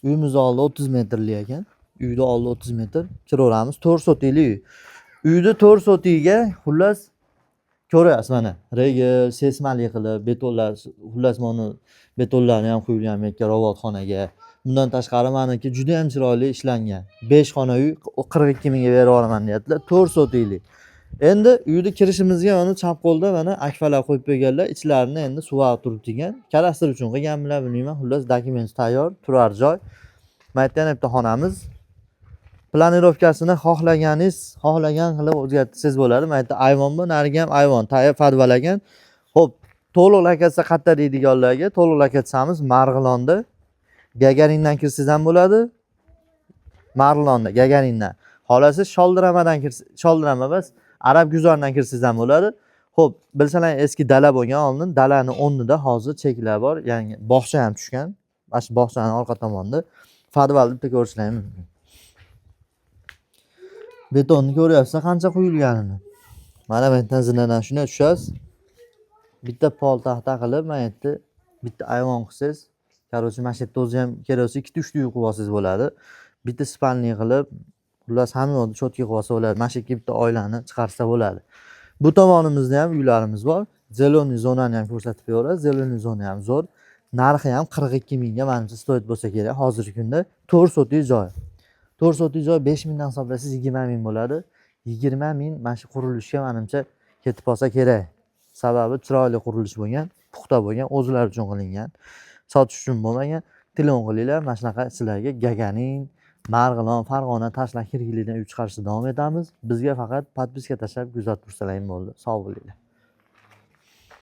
Uyimiz oldi 30 metrli ekan. Uyni oldi 30 metr. Kiraveramiz. 4 sotikli uy. Uyni 4 sotiga xullas ko'ryapsiz mana. Regel, sesmali qilib, betonlar, xullas mana betonlarni ham quyilgan bu yerga robotxonaga. Bundan tashqari maniki juda ham chiroyli ishlangan. 5 xona uy 42 mingga berib yuboraman deyaptilar. 4 sotikli. Endi uyni kirishimizga mana chap qo'lda mana akfalar qo'yib qo'yganlar, ichlarini endi suv turibdi ekan. Kadastr uchun qilganmilar bilmayman. Xullas dokument tayyor, turar joy. Mana yerda yana bitta xonamiz. Planirovkasini xohlaganingiz, xohlagan qilib o'zgartirsangiz bo'ladi. Mana yerda ayvon bor, narigi ham ayvon, tayyor podval ekan. Xo'p, to'liq lokatsiya qayerda deydiganlarga, to'liq lokatsiyamiz Marg'ilonda. Gagarindan kirsangiz ham bo'ladi. Marg'ilonda Gagarindan. Xohlasa Sholdiramadan kirsa, Sholdirama emas, Arab guzaridan kirsangiz ham bo'ladi. Xo'p, bilsalar eski dala bo'lgan oldin, dalani o'rnida hozir cheklar bor, ya'ni bog'cha ham tushgan. Mana shu bog'chani orqa tomonida podvalni bitta ko'rishlaring mumkin. Betonni ko'ryapsizlar qancha quyilganini. Mana bu yerdan zinadan shunday tushasiz. Bitta pol taxta qilib, mana yerda bitta ayvon qilsangiz, короче, mana shu yerda o'zi ham kerak bo'lsa ikkita uchta uy qilib olsangiz bo'ladi. Bitta спальный qilib, xullas hamma yoqni чётко qilib olsa bo'ladi. Mana shu yerga bitta oilani chiqarsa bo'ladi. Bu tomonimizda ham uylarimiz bor. Зелёный zonani ham ko'rsatib beradi. Зелёный zona ham zo'r. Narxi ham 42 mingga manimcha стоит bo'lsa kerak hozirgi kunda. 4 sotik joy. 4 sotik joy 5 mingdan hisoblasangiz 20 ming bo'ladi. 20 ming mana shu qurilishga manimcha ketib qolsa kerak. Sababi chiroyli qurilish bo'lgan, puxta bo'lgan, o'zlari uchun qilingan. Sotish uchun bo'lmagan. Telefon qilinglar, mana shunaqa sizlarga Gagarin, Marg'ilon, Farg'ona, Tashlak, Xirgilidan uy chiqarishda davom etamiz. Bizga faqat подписка tashlab kuzatib tursalaring bo'ldi. Sog' bo'linglar.